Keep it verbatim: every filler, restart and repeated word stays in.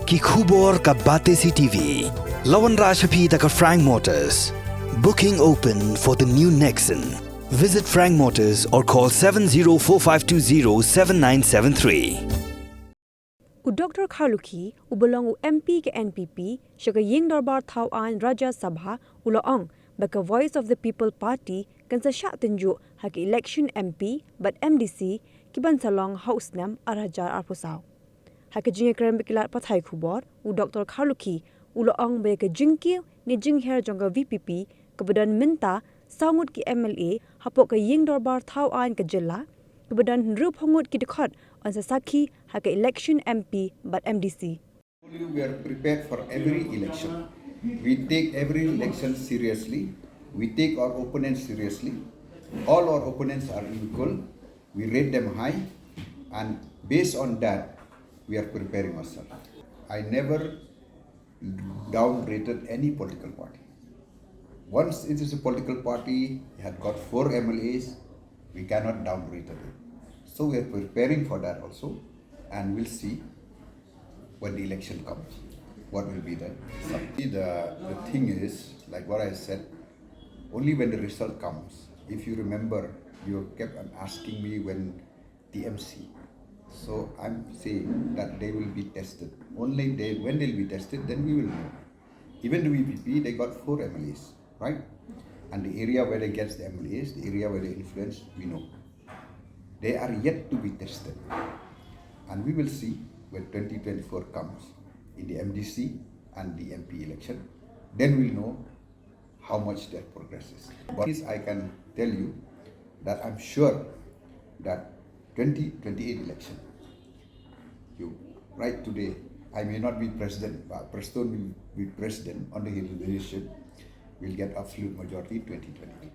Ki khubor ka Batesi T V. La wanrah sha phi da ka Frank Motors. Booking open for the new Nexon. Visit Frank Motors or call seven zero four five two zero seven nine seven three. U Doctor Kharlukhi, uba long u M P ka N P P sha ka Ïing Dorbar Thaw Aiñ Rajya Sabha, u la ong ba ka Voice of the People Party kan sa shah tynjuh ha ka election M P bad M D C kiban sa long ha u snem ar hajar arphew saw. Ha ka jingïakren bad ki lad pathai khubor, u Doctor Kharlukhi u la ong ba ïa ka jingkiew ne jingher jong ka V P P kaba don mynta saw ngut ki M L A hapoh ka Ïing Dorbar Thaw Aiñ ka jylla, kaba don hynriewphew ngut ki dkhot yn sa sakhi ha ka election M P bad M D C. We are prepared for every election. We take every election seriously. We take our opponents seriously. All our opponents are equal. We rate them high. And based on that, we are preparing ourselves. I never downrated any political party. Once it is a political party, it had got four M L As, we cannot downrate it. So we are preparing for that also, and we'll see when the election comes, what will be the result. The, the thing is, like what I said, only when the result comes, if you remember, you kept on asking me when T M C. So I'm saying that they will be tested. Only they, when they'll be tested, then we will know. Even the V P P, they got four M L As, right? And the area where they get the M L As, the area where they influence, we know. They are yet to be tested. And we will see when twenty twenty-four comes in the M D C and the M P election. Then we'll know how much their progress is. But this I can tell you that I'm sure that twenty twenty-eight election, you, right today, I may not be president, but Prestone will be president on the leadership. We'll get absolute majority twenty twenty-eight.